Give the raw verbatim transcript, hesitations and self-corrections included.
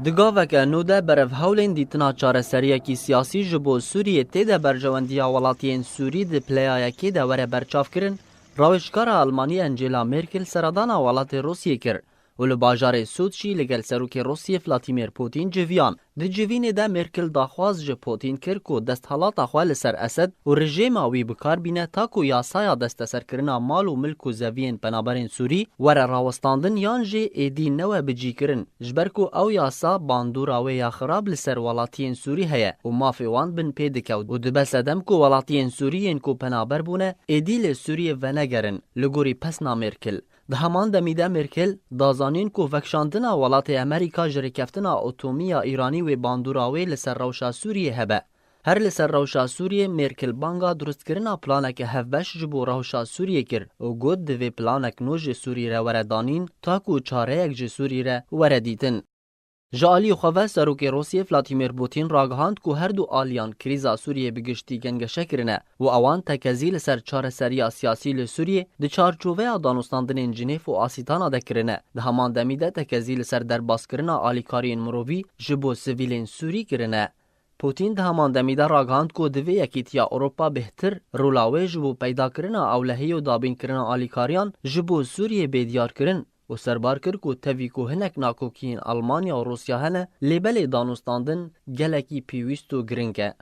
Di gaveke nû de berevhewlên dîtina çareseriyekî siyasî ji bo Sûriyê tê de berjewendiya welatiyên Sûrî di pileya yekê de were berçavkirin, rawêjkara Almanî Angela Merkel seredana welatê Rûsiyê kir û li bajarê Soçî li gel serokê Rûsiyê Vladimir Putin civiyan. Di civînê de Merkel daxwaz ji Putin kir ku desthelata xwe li ser Esed û rejêma wî bi kar bîne ta ku yasaya desteserkirina mal û milk û zeviyên penaberên Sûrî were rawestandin yan jî êdî newe bicîkirin. Ji ber ku ew yasa bandora wê ya xirab li ser welatiyên Sûrî heye û mafê wan bin pê dikewt û dibe sedem ku welatiyên Sûrî yên ku penaber bûne êdî li Sûriyê venegerin, li gorî pesna Merkel. Di heman demî de Merkel da zanîn ku vekişandina welatê Amerîka ji rêkeftina atomî ya Îranî wê bandora wê li ser rewşa Sûriyê hebe. Her li ser rewşa Sûriyê Merkel banga durustkirina planeke hevbeş ji bo rewşa Sûriyê kir û got divê planek nû ji Sûrî re were danîn ta ku çareyek ji Sûrî re were dîtin. Ji alî xwe ve Serokê Rûsiyê Vladimir Putin ragihand ku her du aliyan krîza Sûriyê bi giştî gengeşe kirine û ewan tekezî li ser çareseriya siyasî li Sûriyê di çarçoveya danûstandinên Cinêv û Asîtana de kirine. Di heman demî de tekezî li ser derbaskirina alîkariyên mirovî ji bo sivîlên Sûrî kirine. Putin di heman demî de ragihand ku divê Yekîtiya Ewropa bêhtir rola wê ji bo peydakirina ewlehiyê û dabînkirina alîkariyan ji bo Sûriyê bê diyar kirin û serbar kir ku tevî ku hinek nakokiyên Almanya û Rûsya hene, lê belê danûstandin gelekî pêwîst û giring e.